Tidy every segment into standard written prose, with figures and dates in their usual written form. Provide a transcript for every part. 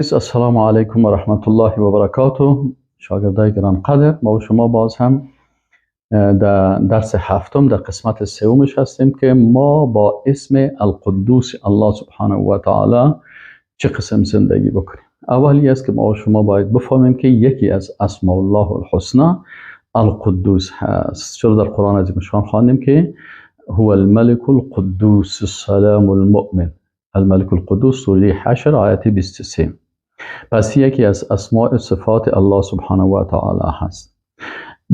السلام علیکم و رحمت الله و برکاته. شاگردای گرانقدر، ما و شما باز هم در درس هفتم در قسمت سومش هستیم که ما با اسم القدوس الله سبحانه و تعالی چه قسم زندگی بکنیم. اولی است که ما و شما باید بفهمیم که یکی از اسماء الله الحسنا القدوس هست. چرا در قرآن عظیم شان خواندیم که هو الملك القدوس السلام المؤمن الملك القدوس، سوره حشر آیت 23. پس یکی از اسماء صفات الله سبحانه و تعالی هست.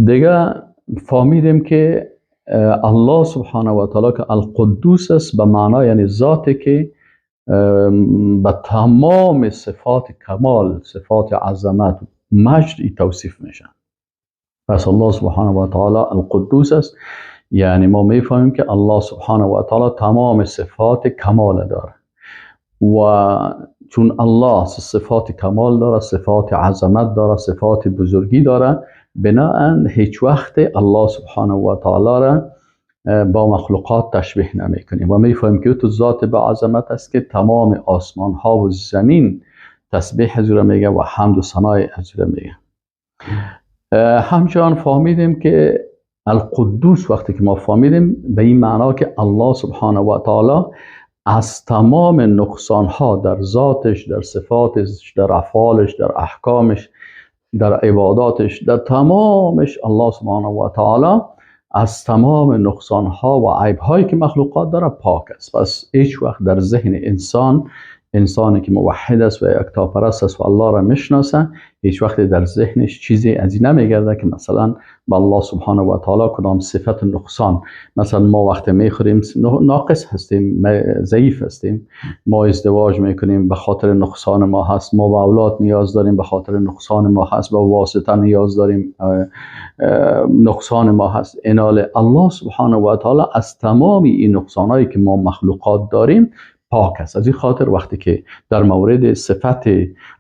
دیگه فهمیدیم که الله سبحانه و تعالی که القدوس است، به معنا یعنی ذاتی که به تمام صفات کمال، صفات عظمت، مجد ای توصیف میشه. پس الله سبحانه و تعالی القدوس است، یعنی ما میفهمیم که الله سبحانه و تعالی تمام صفات کمال داره و چون الله صفات کمال داره، صفات عظمت داره، صفات بزرگی داره، بناءً هیچ وقت الله سبحانه و تعالی را با مخلوقات تشبیه نمی کنیم و میفهمیم که تو ذات به عظمت است که تمام آسمان ها و زمین تسبیح از او میگه و حمد و ثنای از او میگه. همچنان فهمیدیم که القدوس وقتی که ما فهمیدیم به این معنا که الله سبحانه و تعالی از تمام نقصان ها در ذاتش، در صفاتش، در افعالش، در احکامش، در عباداتش، در تمامش، الله سبحانه و تعالی از تمام نقصان ها و عیب هایی که مخلوقات داره پاک است. پس هیچ وقت در ذهن انسان، انسانی که موحد است و یکتاپرست است و الله را میشناسه، هیچ وقت در ذهنش چیزی از این نمیگرده که مثلا با الله سبحانه و تعالی کدام صفت نقصان. مثلا ما وقتی میخوریم ناقص هستیم، ضعیف هستیم. ما ازدواج میکنیم، به خاطر نقصان ما هست. ما به اولاد نیاز داریم، به خاطر نقصان ما هست. به واسطه نیاز داریم، نقصان ما هست. اینال الله سبحانه و تعالی از تمام این نقصانهایی که ما مخلوقات داریم پاک است. از این خاطر وقتی که در مورد صفت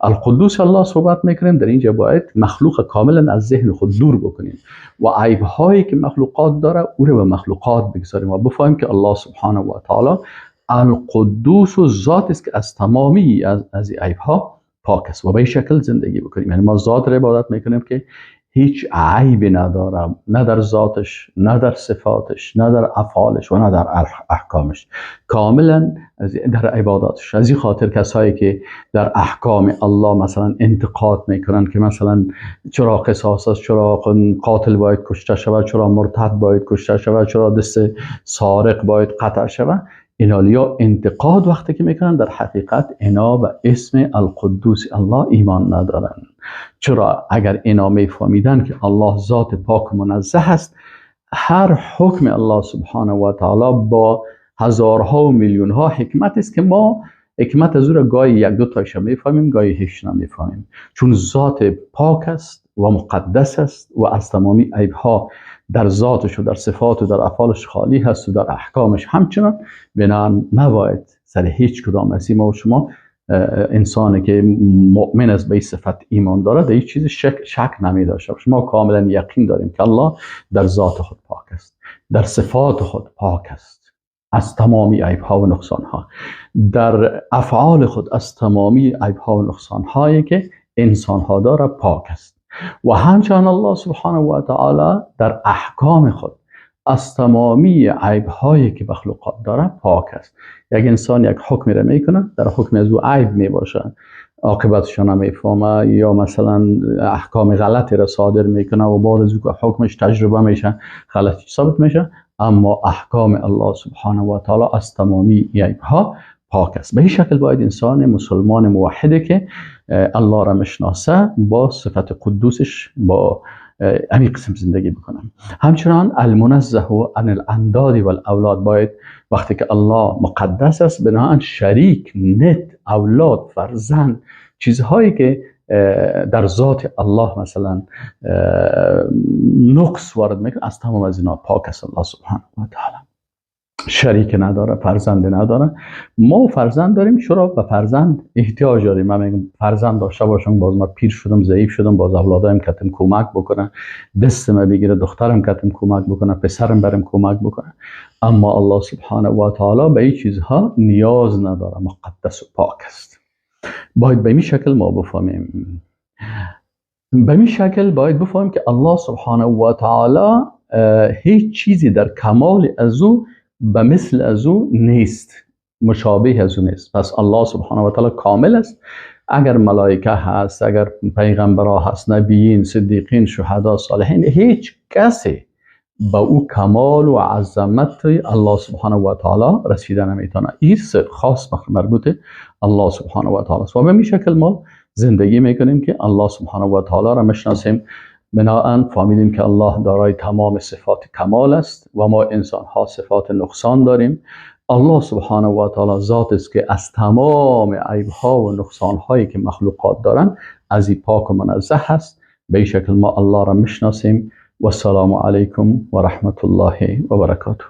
القدوس الله صحبت میکنیم، در اینجا باید مخلوق کاملا از ذهن خود دور بکنیم و عیب هایی که مخلوقات داره او رو به مخلوقات بگذاریم و بفهمیم که الله سبحانه و تعالی القدوس و ذات است که از تمامی از عیب ها پاک است و به این شکل زندگی بکنیم. یعنی ما ذات را عبادت میکنیم که هیچ عیبی نداره، نه در ذاتش، نه در صفاتش، نه در افعالش و نه در احکامش، کاملا در عباداتش. از این خاطر کسایی که در احکام الله مثلا انتقاد میکنن که مثلا چرا قصاص است، چرا قاتل باید کشته شود، چرا مرتد باید کشته شود، چرا دست سارق باید قطع شود، اینا یا انتقاد وقتی که میکنن، در حقیقت اینا به اسم القدوس الله ایمان ندارن. چرا اگر اینا میفهمیدن که الله ذات پاک منزه است، هر حکم الله سبحانه و تعالی با هزارها و میلیون ها حکمت است که ما حکمت از او را گاهی یک دو تایش میفهمیم، گاهی هیچ نمیفهمیم. چون ذات پاک است و مقدس است و از تمامی عیب ها در ذاتش و در صفات و در افعالش خالی هست و در احکامش همچنان، بنابراین نباید سر هیچ کدام از ما و شما، انسانی که مؤمن است، به این صفت ایمان داره، در هیچ چیز شک نمی داشته باشه. ما کاملا یقین داریم که الله در ذات خود پاک است، در صفات خود پاک است از تمامی عیب ها و نقصان ها، در افعال خود از تمامی عیب ها و نقصان هایی که انسان ها داره پاک است و همچنان الله سبحانه و تعالی در احکام خود از تمامی عیب هایی که مخلوقات داره پاک است. یک انسان یک حکمی را میکنه، در حکم از او عیب میباشه، عاقبتش نمیفهمه یا مثلا احکام غلطی را صادر میکنه و بعد از او حکمش تجربه میشه، غلطی ثابت میشه. اما احکام الله سبحانه و تعالی از تمامی عیب ها پاک است. به این شکل باید انسان مسلمان موحده که الله را میشناسه با صفت قدوسش با همین قسم زندگی بکنم. همچنان المنزه عن الانداد والاولاد، باید وقتی که الله مقدس است، بنابراین شریک، ند، اولاد، فرزند، چیزهایی که در ذات الله مثلا نقص وارد میکنه، از تمام از اینا پاک است. الله سبحانه و تعالی شریک نداره، فرزند نداره. ما فرزند داریم. چرا به فرزند احتیاج داریم؟ من میگم فرزند داشته باشم، باز ما پیر شدم، ضعیف شدم، باز اولادایم کتم کمک بکنه، دست ما بگیره، دخترم کتم کمک بکنه، پسرم برم کمک بکنه. اما الله سبحانه و تعالی به این چیزها نیاز نداره، مقدس و پاک است. باید به این شکل ما بفهمیم، به این شکل باید بفهمیم که الله سبحانه و تعالی هیچ چیزی در کمال از او به مثل از او نیست، مشابه از او نیست. پس الله سبحانه و تعالی کامل است. اگر ملائکه هست، اگر پیغمبرها هست، نبیین، صدیقین، شهدا، صالحین، هیچ کسی به او کمال و عظمت الله سبحانه و تعالی رسیده نمیتونه. این خاص مربوط الله سبحانه و تعالی است. و به این شکل ما زندگی میکنیم که الله سبحانه و تعالی را میشناسیم. بناءً فهمیدیم که الله دارای تمام صفات کمال است و ما انسان ها صفات نقصان داریم. الله سبحانه و تعالی ذات است که از تمام عیب ها و نقصان هایی که مخلوقات دارند از این پاک و منزه است. به این شکل ما الله را میشناسیم. و السلام علیکم و رحمت الله و برکاته.